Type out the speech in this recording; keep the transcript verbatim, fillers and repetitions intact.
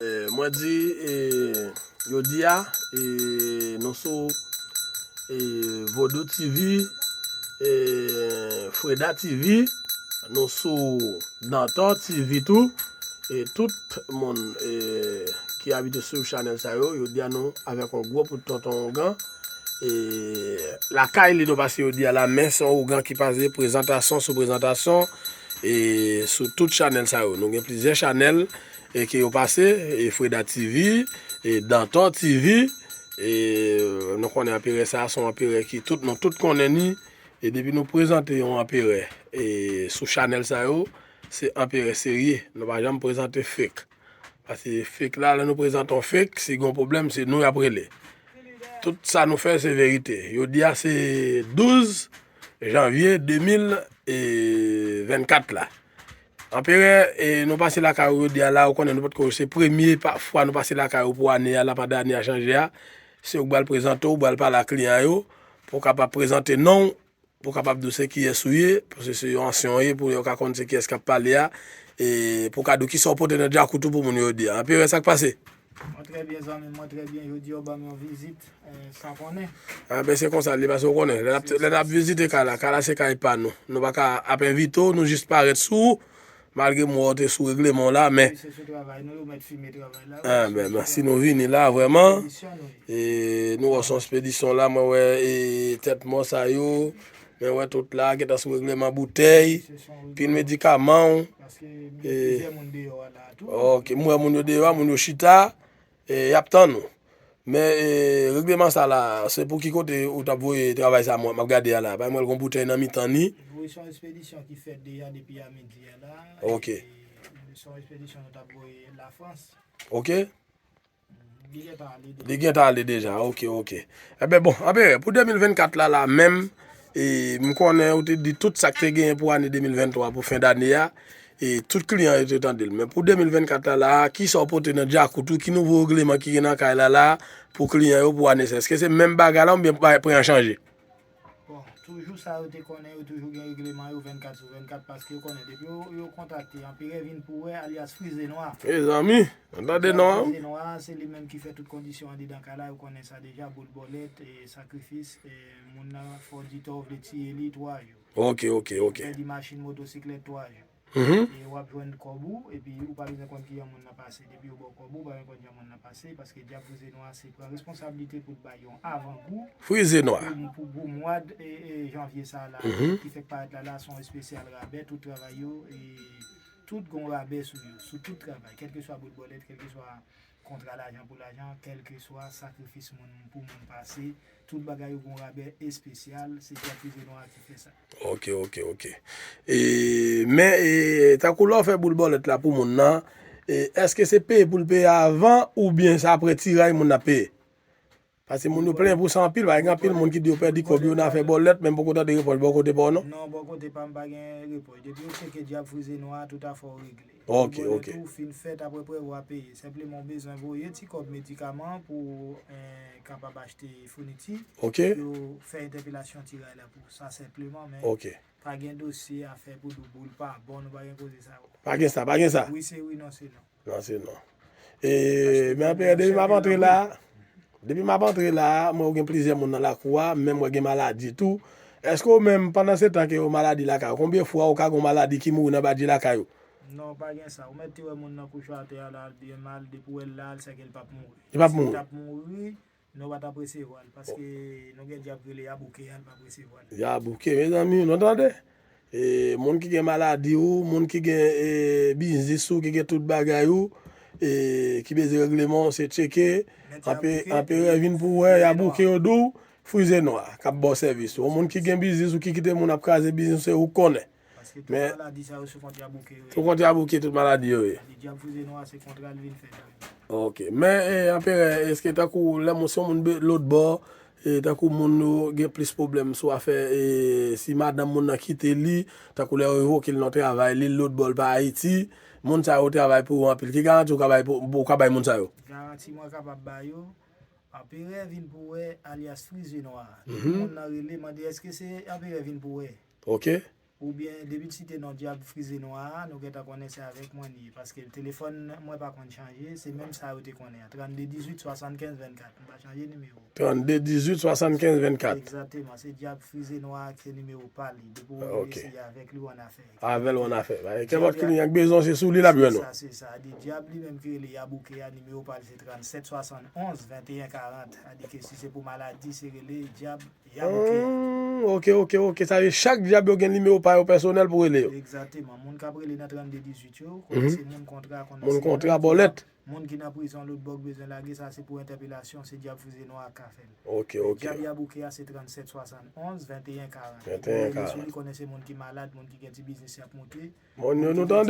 Eh, mwen di, eh, jodi a, eh, nou sou, eh, Vodou T V, eh, Freda T V, nou sou Dantor T V tou. E tout moun, eh, ki abitye swiv chanèl sa yo, jodi a nou avèk yon gwo pout tonton ougan. E lakay li nou pase jodi a la, men se yon ougan ki pase prezantasyon sou prezantasyon, e sou tout chanèl sa yo. Nou gen plizyè chanèl, e ke yo pase, e Freda T V, e Dantor T V, e nou konnen anperè sa, se yon anperè ki tout, nou tout konnen ni, e depi nou prezante yon anperè, e sou chanèl sa yo, se anperè serye, nou pa janm prezante fake. Paske fake la, lè nou prezante yon fake, si gen yon pwoblèm, se nou y ap rele. Tout sa nou fè, se verite. Jodi a, se douz janvye de mil vennkat la. Anperè, e, nou pase lakay ou jodi a la, ou konnen nou potko, se premye pa, fwa nou pase lakay ou pou ane a, la pandan ane a chanje a. Se ou k pral prezante w, ou pral pale ak kliyan yo, pou w kapab prezante non w, pou w kapab di w se kiyès ou ye, paske se yon ansyen w ye, pou yo ka konn se kiyès k ap pale a, e pou w ka di w kisa w pote nan djakout ou pou moun yo jodi a. Anperè, sa k pase? Mwen trè byen, zanmi m, mwen trè byen. Jodi a, w ban m yon vizit, eh, san konnen. A, ben, se konsa l ye, paske w konnen, lè n ap, lè n ap vizite kay la, kay la se kay pa nou. Nou pa ka ap envite w, nou jis parèt sou ou, malgre m wè w te sou regleman w la, men Wi, se sou travay nou, yo mèt fimen travay la, wi, a, se ben, sou ben, si travay. Nou vini la, vrèman, Ekspedisyon nou ye. E nou wè se yon ekspedisyon la, mwen wè, e tèt mò sa yo, mwen wè tout la, gentan sou regleman boutèy, Se sou yon pil regleman. Medikaman w. Paske m gen E, plizyè moun deyò a la tou. Ok, m wè moun yo deyò a, moun yo chita, e y ap tann ou. Men, e, regleman sa la, se pou ki kote ou t ap voye travay sa, mwen, m ap gade a la? Paske m wè l gon boutèy nan mitan ni. Wi, se yon ekspedisyon ki fèt deja depi a midi a la. Ok. E se yon ekspedisyon nou t ap voye Lafrans. Ok. Li gentan ale deja. Li gentan ale deja, ok, ok. Enben bon, anperè, pou de mil vennkat la, la menm, e, m konnen ou te di tout sa k te genyen pou ane de mil venntwa, pou fen dane a, e tout kliyan yo te tande l. Men pou de mil vennkat la, la, kisa w pote nan djakout ou, ki nouvo regleman ki gen nan kay la, la, pou kliyan yo pou ane sa? Èske se menm bagay la oubyen bagay, pwen an chanje? Bon, toujou sa yo te konnen, yo toujou gen regleman yo vennkat sou vennkat, paske yo konnen depi yo, yo kontakte Anperè Vin Pou Wè, alyas Frize Nwa. Mezanmi, nou tande non an? Frize Nwa, se li menm ki fè tout kondisyon andedan kay la, yo konnen sa deja, boul bòlèt, e sakrifis, e moun nan fò di tò, w vle tiye li, twa jou. Ok, ok, ok. Pèdi machin, motosiklèt, twa jou. Mhm. E w ap jwenn kòb ou, epi ou pa bezwen konn kijan moun nan pase. Depi yo ba w kòb ou, ou pa bezwen konn jan moun nan pase, paske Dyab Frize Nwa se pran responsablite pou l bay yon avangou Frize Nwa. Pou, pou, pou mwa d, e, e, janvye sa la, Mhm. ki fèk parèt la, la, se yon espesyal rabè, tout travay yo, e tout gon rabè sou yo, sou tout travay, kèlkeswa bout bòlèt, kèlkeswa kontra lajan pou lajan, kèlkeswa sakrifis moun pou moun pase, tout bagay yo gon rabè espesyal, se Dyab Frize Nwa ki fè sa. Ok, ok, ok. E, men, e, tankou lè w fè boul bòlèt la pou moun nan, e, èske se peye pou l peye avan oubyen se apre tiray moun nan ap peye? Paske moun yo plenyen pou sa anpil, pa gen anpil moun ki di yo pèdi kòb yo nan afè bòlèt, men m poko tande repwòch bò kote pa w non. Non, bò kote pa m pa gen repwòch. Depi yo tcheke Dyab Frize Nwa, tout afè w regle. Ok, ok. Boul bòlèt ou fin fèt, apre prevwa peye. Senpleman w bezwen voye ti kòb medikaman pou, eh, kapab achte founiti. Ok. Yo fè entèpelasyon tiray la pou sa senpleman, men Ok. pa gen dosye afè pou di w boul pa bon, nou pa gen koze sa yo. Pa gen sa, pa gen sa. Wi se wi, non se non. Non, se non. E, men anpè, depi m ap antre la, depi m ap antre la, mwen wè gen plizyè moun nan lakou a, menm wè gen maladi tou. Èske w menm, pandan se tan ke w maladi lakay ou, konbyen fwa ou ka gen yon maladi ki mouri nan badje lakay ou? Non, pa gen sa. Ou mèt te wè moun nan kouche atè a la, l byen mal, depi w wè l la, l sèke l p ap mouri. Li p ap mouri? Si l t ap mouri, nou pa t ap resevwa l, paske nou gen dyab rele yabouke a, l p ap resevwa l. Yabouke, mezanmi, nou tande? E, moun ki gen maladi ou, moun ki gen, e, biznis ou, ki gen tout bagay ou, e, ki bezwen regleman w, se tcheke. Anperè Vin Pou Wè, yabouke yo di w, Frize Nwa k ap ba w sèvis. Yon moun ki gen biznis ou ki kite moun ap kraze biznis ou, se ou k konnen. Paske tout maladi sa yo sou kont yabouke yo ye. Sou kont yabouke tout maladi yo ye. Dyab Frize Nwa se kontra l vin fè. Ok. Men, e, anperè, èske tankou lè moun, se yon moun be-, lòt bò, e, tankou moun yo gen plis pwoblèm sou afè, e, si madanm moun nan kite li, tankou lè yo revoke l nan travay li, lòt bò l pa Ayiti, moun sa yo travay pou ou anpil. Ki garanti ou ka bay pou, ou ka bay moun sa yo? Garanti mwen kapab ba yo, Anperè Vin Pou Wè, alyas Frize Nwa. Mhm. Moun nan rele, mande èske se Anperè Vin Pou Wè. Ok. Oubyen depi l site non Dyab Frize Nwa a, nou gentan konnen se avèk mwen li ye. Paske telefòn mwen pa konn chanje, se menm sa yo te konnen an. Trannde dizuit swasannkenz vennkat. M pa chanje nimewo. Trannde dizuit swasannkenz vennkat. Egzakteman, se Dyab Frize Nwa a ki se nimewo pa li. Depi w rive se avèk li w annafè. Avè l w annafè. Kenpòt kliyan k bezwen se sou li l ap jwenn ou. Se sa, se sa. Di Dyab li menm ki rele Yabouke a, nimewo pa li se trannsèt swasannonz venteyen karant. A di ke si se pou maladi, se rele Dyab Yabouke a. Hmm, ok, ok, ok. Sa vle chak Dyab yo gen nimewo pa yo pèsonèl pou rele yo. Egzakteman. Moun k ap rele nan trannde dizuit yo, konnen se moun kontra, konnen Moun kontra, bòlèt. Moun ki nan prizon, lòt bò k bezwen lage, sa se pou entèpelasyon, se Dyab Frize Nwa a k ka fè l. Ok, ok. Dyab Yabouke a se trannsèt swasannonz venteyen karant. Venteyen karant. Sou li konnen se moun ki malad, moun ki gen ti biznis y ap moute. Bon, nou, nou tande.